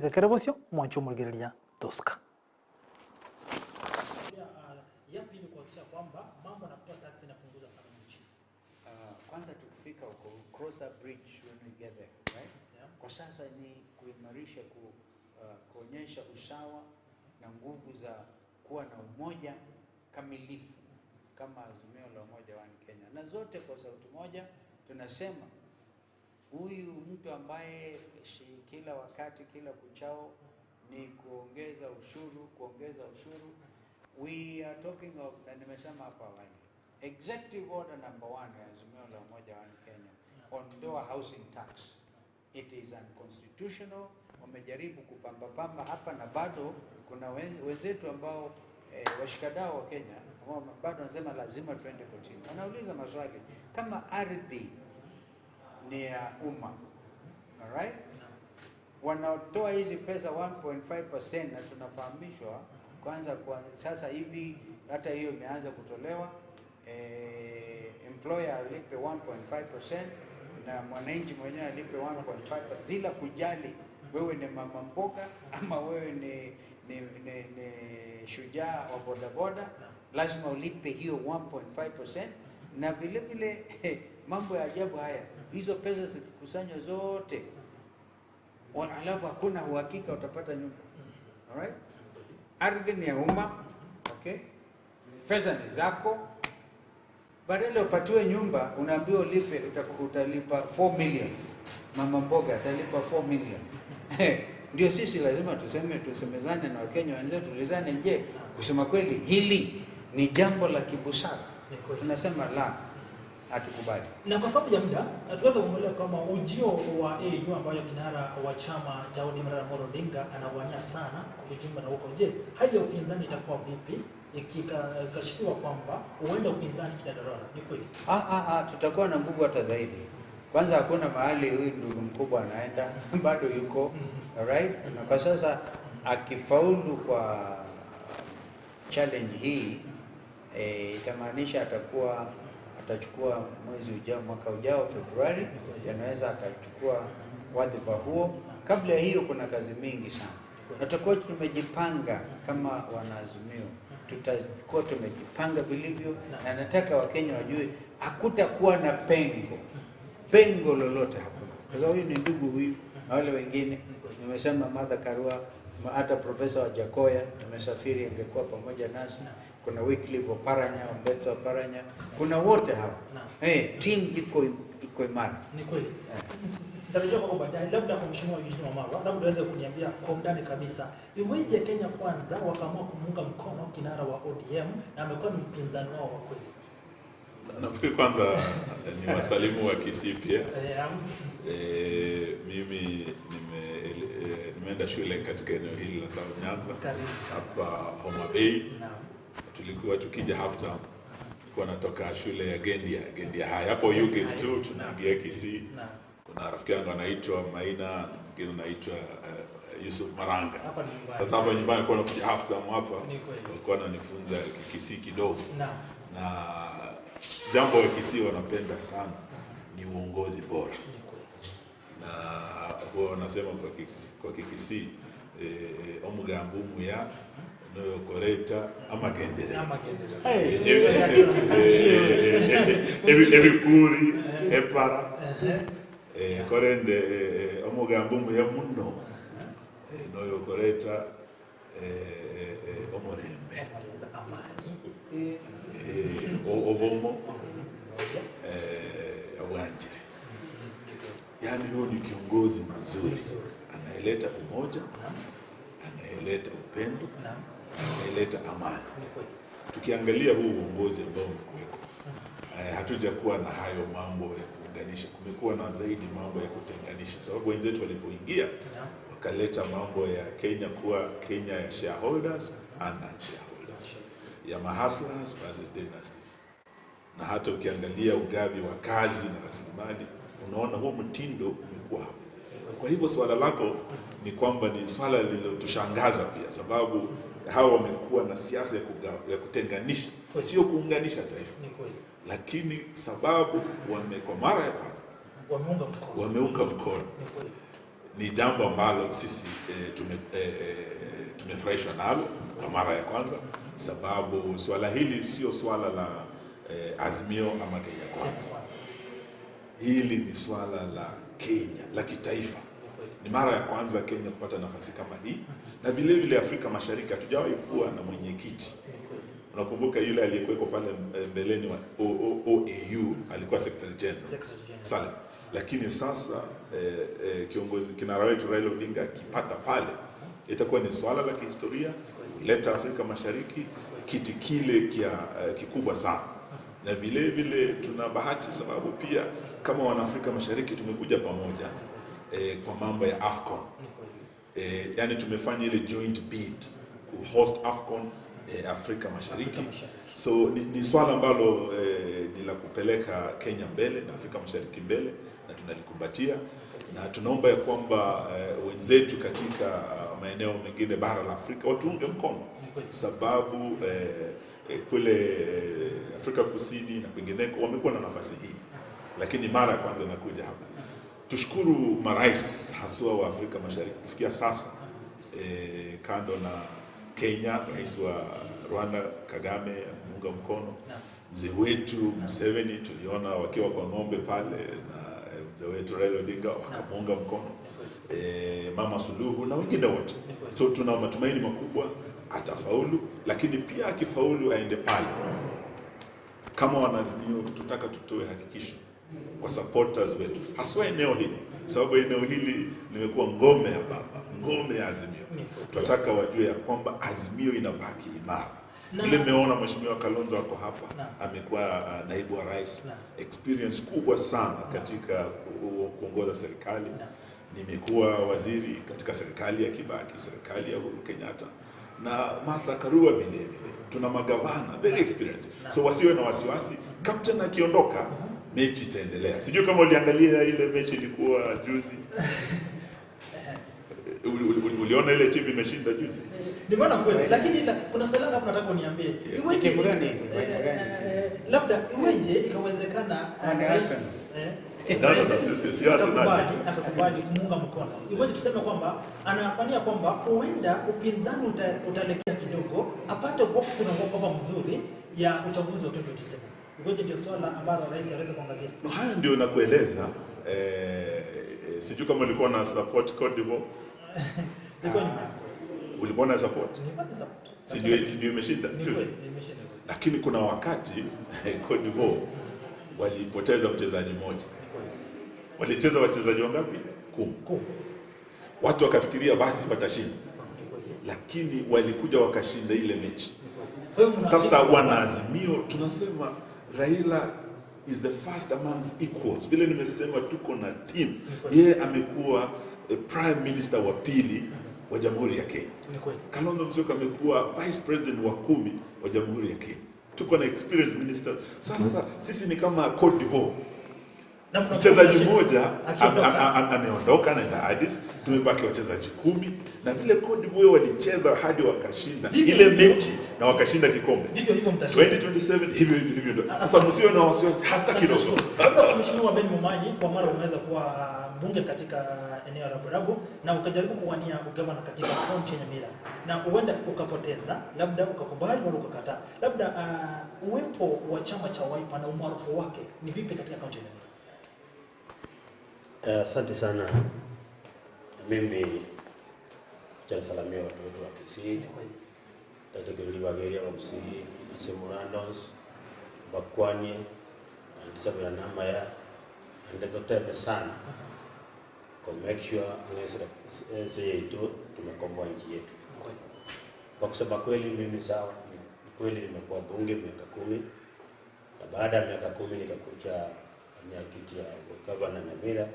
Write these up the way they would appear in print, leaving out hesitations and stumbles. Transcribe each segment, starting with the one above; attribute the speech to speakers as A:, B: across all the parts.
A: Egeka kere bosio mwancho omorigereria Tosca. Yapi ni kuhakikisha kwamba mambo na kutoa tax inapunguza sana nchini?
B: Kwanza tukifika huko, cross a bridge when we get there, right?
A: Yeah.
B: Kwa sasa ni kuimarisha kuonyesha usawa na nguvu za kuwa na umoja kamilifu kama Azimio la Umoja wa Kenya, na zote kwa sauti moja tunasema huyu mtu ambaye kila wakati kila kuchao ni kuongeza ushuru, kuongeza ushuru. We are talking of, na nimesema hapo awali, executive order number 1 ya Azimio la Umoja wa Kenya, ondoa housing tax. It is unconstitutional. Wamejaribu kupamba pamba hapa na bado kuna wenzetu ambao washikadau wa Kenya ambao bado wanasema lazima tuende kotini. Wanauliza maswali kama ardhi ni ya umma, all right? Wanaotoa hizi pesa 1.5% na tunafahamishwa kwanza kwa sasa hivi hata hiyo imeanza kutolewa, employer alipe 1.5% na mwananchi mwenyewe alipe 1.5% bila kujali wewe ni mama mboga ama wewe ni shujaa wa bodaboda, lazima ulipe hiyo 1.5%. Na vile vile mambo ya ajabu haya, hizo pesa zikikusanywa zote alafu hakuna uhakika utapata nyumba. All right? Ardhi ni ya umma, okay? Pesa ni zako. Badala upatiwe nyumba unaambiwa ulipe, utalipa 4 million. Mama mboga atalipa 4 million. Ndio sisi lazima tusemezane na Wakenya wenzetu, tuulizane, je, kusema kweli hili ni jambo la kibusara? Tunasema la, hatukubali.
A: Na kwa sababu ya muda, tuweze kuangalia kama ujio wa AU ambayo kinara wa chama cha ODM Raila Amolo Odinga anawania sana kujiunga na huko. Je, hali ya upinzani itakuwa vipi ikikashifiwa kwamba huenda upinzani itadorora? Ni kweli?
B: Tutakuwa na nguvu hata zaidi. Kwanza hakuna mahali huyu ndugu mkubwa anaenda, bado yuko, alright? Na kwa sasa akifaulu kwa challenge hii, itamaanisha atachukua mwezi ujao, mwaka ujao Februari, anaweza akachukua wadhifa huo. Kabla ya hiyo kuna kazi mingi sana. Na tutakuwa tumejipanga kama wanaazimio, tutakuwa tumejipanga vilivyo, na nataka Wakenya wajue hakutakuwa na pengo lolote, hakuna. Kwa sababu huyu ni ndugu huyu na wale wengine. Nimesema Martha Karua, hata Profesa Wajackoyah amesafiri, angekuwa pamoja nasi. Kuna Wycliffe Oparanya, Ombetsa Oparanya, kuna wote hawa. Team iko imara.
A: Ni kweli. Nitarejea kwako baadaye, labda kwa Mheshimiwa Eugene Wamalwa, labda uweze kuniambia kwa undani kabisa, iweje Kenya Kwanza wakaamua kumuunga mkono kinara wa ODM na amekuwa ni mpinzani wao wa kweli?
C: Nafikiri kwanza ni wasalimu wa Kisii pia. Mimi nimeenda shule katika eneo hili la South Nyanza, hapa Homa Bay. Tulikuwa tukija half term, tulikuwa natoka shule ya Gendia High hapo UGS tu, tunaingia Kisii. Kuna rafiki yangu anaitwa Maina, mwingine anaitwa Yusuf Maranga. Sasa hapa nyumbani nilikuwa nakuja half term hapa, walikuwa wananifunza Kisii kidogo. Na jambo wa Kisii wanapenda sana ni uongozi bora. Na huwa wanasema kwa Kikisii, omugambo ya noyokoreta amagendere. Ebikuri epara. Korende omugambo ya muno noyokoreta omorembe. Ovomo obwanjire. Yaani huyu ni kiongozi mzuri, anayeleta umoja, anayeleta upendo, anayeleta amani. Tukiangalia huu uongozi ambao umekuwepo, hatujakuwa na hayo mambo ya kuunganisha, kumekuwa na zaidi mambo ya kutenganisha. Sababu wenzetu walipoingia wakaleta mambo ya Kenya kuwa Kenya ya shareholders and non-shareholders, ya mahustlers versus dynasties. Na hata ukiangalia ugavi wa kazi na rasilimali, unaona huo mtindo umekuwa hapo. Kwa hivyo swala lako ni kwamba ni swala lililotushangaza pia, sababu hawa wamekuwa na siasa ya kutenganisha, sio kuunganisha taifa. Lakini sababu kwa mara ya kwanza wameunga mkono, ni jambo ambalo sisi Tumefurahishwa nalo kwa mara ya kwanza, sababu swala hili sio swala la Azimio ama Kenya Kwanza. Hili ni swala la Kenya, la kitaifa. Ni mara ya kwanza Kenya kupata nafasi kama hii, na vile vile Afrika Mashariki hatujawahi kuwa na mwenyekiti. Unakumbuka yule aliyekuwa pale mbeleni wa OAU alikuwa Secretary General Salem. Lakini sasa kiongozi kinara wetu Raila Odinga akipata pale, itakuwa ni swala la kihistoria kuleta Afrika Mashariki kiti kile kikubwa sana. Na vile vile tuna bahati sababu pia kama wana Afrika Mashariki tumekuja pamoja kwa mambo ya AFCON. Yani tumefanya ile joint bid ku host AFCON Afrika Mashariki. So ni swala ambalo ni la kupeleka Kenya mbele na Afrika Mashariki mbele, na tunalikumbatia na tunaomba ya kwamba wenzetu katika maeneo mengine bara la Afrika watuunge mkono, sababu kule Afrika Kusini na kwingineko wamekuwa na nafasi hii, lakini mara ya kwanza inakuja hapa. Tushukuru marais haswa wa Afrika Mashariki kufikia sasa, kando na Kenya, rais wa Rwanda Kagame ameunga mkono, mzee wetu Museveni tuliona wakiwa kwa ng'ombe pale, na mzee wetu Raila Odinga wakamuunga mkono, Mama Suluhu na wengine wote. So tuna matumaini makubwa atafaulu, lakini pia akifaulu aende pale. Kama wanaazimio tutaka tutoe hakikisho kwa supporters wetu haswa eneo hili, sababu eneo hili limekuwa ngome ya baba, ngome ya Azimio. Tunataka wajue ya kwamba Azimio inabaki imara. Vile nimeona Mheshimiwa Kalonzo ako hapa, amekuwa naibu wa rais, experience kubwa sana katika kuongoza serikali. Nimekuwa waziri katika serikali ya Kibaki, serikali ya Uhuru Kenyatta na Martha Karua vile vile. Tuna magavana very experienced. So wasiwe na wasiwasi, captain akiondoka mechi itaendelea. Sijui kama uliangalia ile mechi ilikuwa juzi. Uliona ile timu imeshinda juzi?
A: Nimeona kweli, lakini kuna swali hapa nataka uniambie. Iweje
B: timu gani hizo?
A: Labda iweje ikawezekana akakubali kumuunga mkono? Iweje tuseme kwamba anafania kwamba huenda upinzani utaelekea kidogo apate kuna walkover mzuri ya uchaguzi wa 2027. Iweje ndio swala ambalo rais aweze kuangazia?
C: No, haya ndio nakueleza. Sijui kama ulikuwa na support Cote d'Ivoire. Ulikuwa na support?
A: Nilikuwa na support.
C: Sijui imeshinda. Lakini kuna wakati Cote d'Ivoire walipoteza mchezaji mmoja. Walicheza wachezaji wangapi? 10. Watu wakafikiria basi watashinda. Lakini walikuja wakashinda ile mechi. Sasa wanaazimio tunasema Raila is the first amongst equals. Vile nimesema tuko na team. Yeye amekuwa prime minister wa pili wa Jamhuri ya Kenya. Kalonzo Musyoka amekuwa vice president wa 10 wa Jamhuri ya Kenya. Tuko na experienced minister. Sasa sisi ni kama Cote d'Ivoire. Mchezaji mmoja ameondoka na Addis, tumebaki wachezaji 10, na vile Cote d'Ivoire walicheza hadi wakashinda ile mechi na wakashinda kikombe.
A: Hivyo hivyo mtashinda
C: 2027, hivyo hivyo. Sasa msiwe na wasiwasi hata kidogo.
A: Mheshimiwa Ben Momanyi, kwa mara umeweza kuwa mbunge katika eneo la Borabu na ukajaribu kuwania ugavana katika kaunti ya Nyamira, na huenda ukapoteza, labda ukakubali wala ukakataa. Labda uwepo wa chama cha Wiper na umaarufu wake ni vipi katika kaunti ya Nyamira?
D: Asante sana. Mimi acha nisalamie watu wetu wa Kisii, tatekeliwa wa Kisii, Asemurandos, Bakwani, ndisabira nama ya ndekotebe sana kwa make sure nese yetu tumekomboa nchi yetu. Kwa kusema kweli, mimi sawa, ni kweli nimekuwa bunge miaka 10, na baada ya miaka 10 nikakuja kiti ya gavana Nyamira,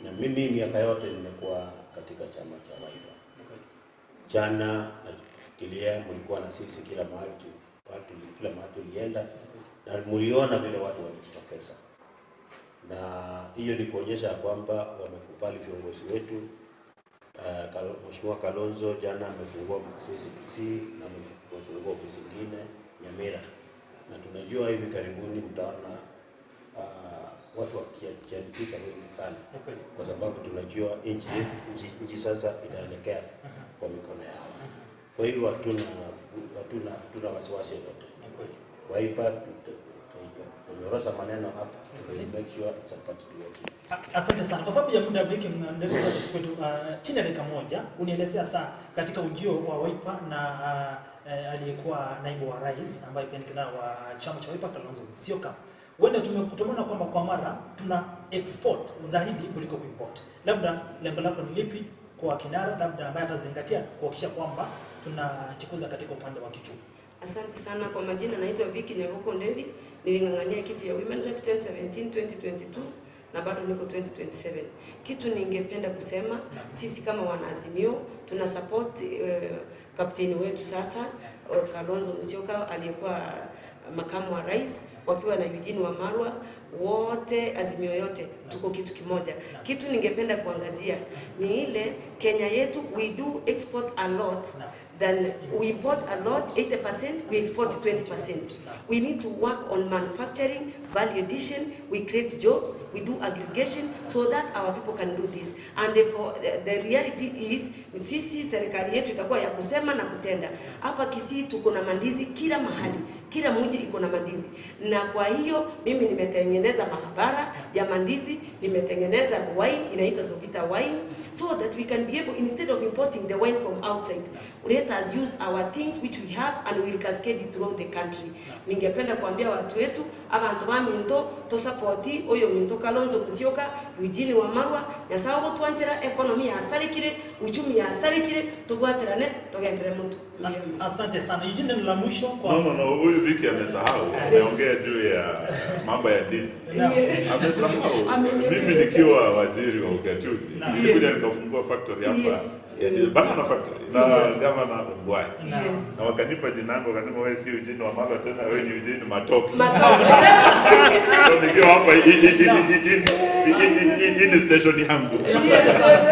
D: na mimi miaka yote nimekuwa katika chama cha Wiper. Jana nafikiria mlikuwa na sisi kila mahali, kila mahali tulienda, na mliona vile watu walijitokeza, na hiyo ni kuonyesha kwamba wamekubali viongozi wetu. Mheshimiwa Kalonzo jana amefungua ofisi Kisii na amefungua ofisi nyingine Nyamira, na tunajua hivi karibuni mtaona watu wakijiandikisha wengi sana, kwa sababu tunajua nchi yetu, nchi sasa inaelekea kwa mikono yao. Kwa hivyo hatuna wasiwasi yoyote. Wiper tutanyorosha maneno hapa, we make sure it's a party to watch.
A: Asante sana. Kwa sababu ya muda Vicky, ndio tuchukue tu chini ya dakika moja unielezea saa katika ujio wa Wiper na aliyekuwa naibu wa rais ambaye pia ni kinara wa chama cha Wiper Kalonzo Musyoka. Wenda tumeona kwamba kwa mara tuna export zaidi kuliko kuimport. Labda lengo lako ni lipi kwa kinara, labda ambaye atazingatia kuhakikisha kwamba tunajikuza katika upande wa kichumi?
E: Asante sana kwa majina, naitwa Vicky Nyabuko Nderi. Niling'ang'ania kitu ya Women Rep 2017 2022 na bado niko 2027. Kitu ningependa kusema, sisi kama wanaazimio tuna support kapteni wetu sasa Kalonzo Musyoka aliyekuwa makamu wa rais, wakiwa na Eugene Wamalwa, wote Azimio yote tuko kitu kimoja. Kitu ningependa kuangazia ni ile Kenya yetu, we do export a lot than we import a lot, 80%, we export 20%. We need to work on manufacturing, value addition, we create jobs, we do aggregation so that our people can do this. And therefore, the reality is, sisi serikali yetu itakuwa ya kusema na kutenda. Hapa Kisii tuko na mandizi kila mahali, kila mji iko na mandizi. Na kwa hiyo mimi nimetengeneza mahabara ya mandizi, nimetengeneza wine inaitwa Sovita wine, so that we can be able, instead of importing the wine from outside, let us use our things which we have and we'll cascade it throughout the country. Ningependa kuambia watu wetu, abantu ba minto to support oyo minto Kalonzo Musyoka, Eugene Wamalwa, nyasaye gotwanchera economy ya sarikire, uchumi ya sarikire, tugwaterane tugendere mtu.
A: Asante sana. Eugene, neno la mwisho kwa
C: No, huyu Vicky amesahau. Ameongea juu ya mambo ya ndizi. Amesahau. Mimi nikiwa waziri wa ugatuzi, nilikuja nikafungua factory hapa. Ya banana factory na gavana Ongwae. Na wakanipa jina langu, wakasema wewe si Eugene Wamalwa tena, wewe ni Eugene Matoke. So nikiwa hapa hii ni station yangu.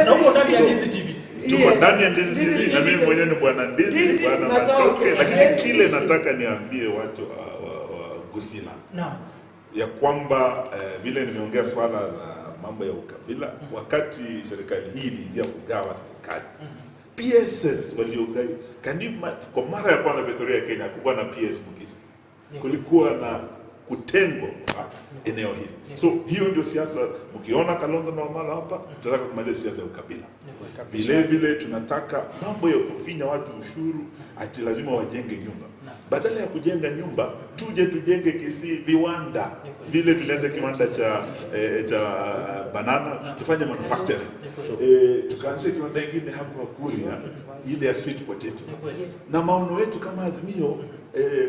A: Na huko ndani ya Ndizi TV.
C: Tuko ndani ya Ndizi TV na mimi mwenyewe ni bwana Ndizi, bwana Matoke. Lakini kile nataka niambie watu wa Gusila ya kwamba vile nimeongea swala la mambo ya ukabila, wakati serikali hii iliingia kugawa serikali, PSS waliogawa kwa mara ya kwanza historia ya Kenya kulikuwa na PS Mukisi, kulikuwa na kutengwa kwa eneo hili. So hiyo ndio siasa. Mkiona Kalonzo na Wamalwa hapa, tunataka kumaliza siasa ya ukabila. Vile vile tunataka mambo ya kufinya watu ushuru, ati lazima wajenge nyumba. Badala ya kujenga nyumba, tuje tujenge Kisii viwanda. Vile tulianza kiwanda cha banana, tufanye manufacturing. Tukaanzisha kiwanda kingine hapa Kuria, ile ya sweet potato. Na maono yetu kama Azimio,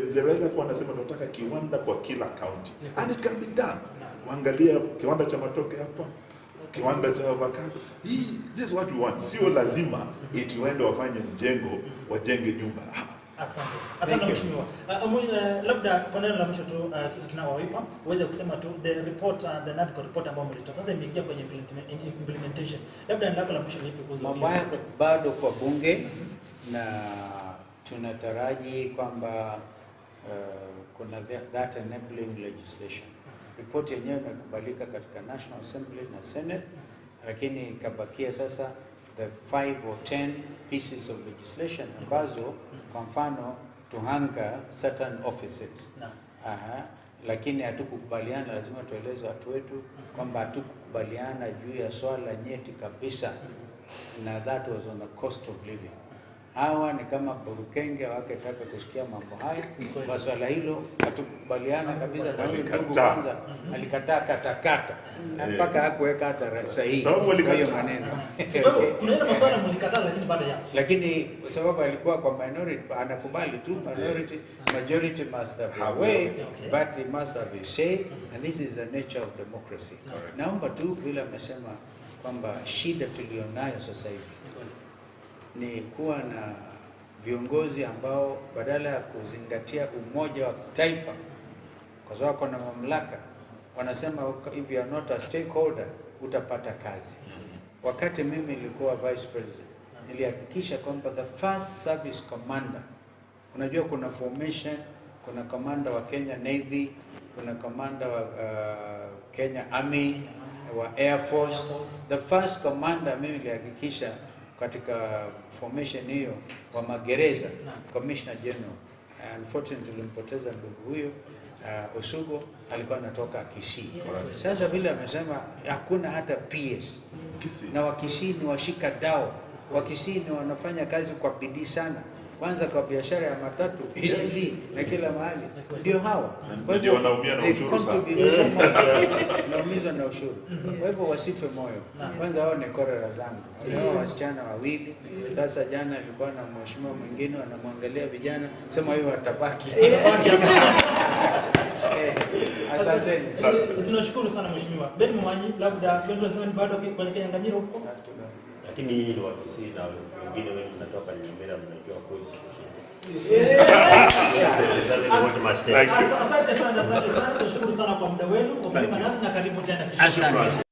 C: Mzee Raila kwa anasema tunataka kiwanda kwa kila county. And it can be done. Kuangalia kiwanda cha matoke hapa, kiwanda cha avocado. This is what we want. Sio lazima eti waende wafanye mjengo, wajenge nyumba.
A: Asante. Asante mheshimiwa. Labda kwa neno la mwisho tu kina wa Wiper uweze kusema tu the report, the NADCO report ambayo mlitoa sasa imeingia kwenye implementation. Labda neno la mwisho ni ipi kuhusu
B: mambo yako? Bado kwa bunge na tunataraji kwamba kuna that enabling legislation. Report yenyewe imekubalika katika National Assembly na Senate, lakini ikabakia sasa the 5 or 10 pieces of legislation ambazo kwa mfano to hunger certain offices. Lakini hatukukubaliana, lazima tueleze watu wetu kwamba hatukukubaliana juu ya swala nyeti kabisa, na that was on the cost of living. Hawa ni kama burukenge hawaketaka kusikia mambo haya. Kwa swala hilo hatukubaliana kabisa na huyu ndugu kwanza alikataa katakata mpaka hakuweka hata sahihi kwa hiyo maneno.
A: Sababu kuna ile masuala mlikataa lakini baada ya.
B: Lakini kwa sababu alikuwa kwa minority anakubali tu minority, majority must have a way, but he must have a say, and this is the nature of democracy. Naomba tu vile amesema kwamba shida tulionayo sasa hivi ni kuwa na viongozi ambao badala ya kuzingatia umoja wa taifa, kwa sababu kuna mamlaka, wanasema if you are not a stakeholder utapata kazi. Wakati mimi nilikuwa vice president, nilihakikisha kwamba the first service commander, unajua kuna formation, kuna commander wa Kenya Navy, kuna commander wa Kenya Army, wa Air Force.
A: Air Force.
B: The first commander mimi nilihakikisha katika formation hiyo wa magereza, Commissioner General. Unfortunately tulimpoteza ndugu huyo, Osugo alikuwa anatoka Kisii.
E: Yes.
B: Sasa vile amesema hakuna hata PS.
C: Kisii.
B: Na Wakisii ni washika dao. Wakisii ni wanafanya kazi kwa bidii sana, kwanza kwa biashara ya matatu Isili na kila mahali, ndio hawa. Kwa
C: Ndio wanaumia na
B: they
C: ushuru sana.
B: contribute so much. Wanaumizwa na ushuru. Kwa hivyo wasife moyo. Kwanza hao ni korera zangu, hao wasichana wawili. Sasa jana alikuwa na mheshimiwa mwingine, wanamwangalia vijana, sema hiyo watabaki. Asanteni.
C: Asante.
A: Tunashukuru sana mheshimiwa Ben Mwanyi, labda 2027 bado kwenye kinyang'anyiro huko.
D: Lakini nyinyi ni wa Kisii na wengine wenu mnatoka Nyamira, mnajua kweli kushinda.
C: Thank you.
A: Asante sana, asante sana. Tunashukuru sana kwa muda wenu kwa kujiunga nasi na karibu tena.
B: Asante.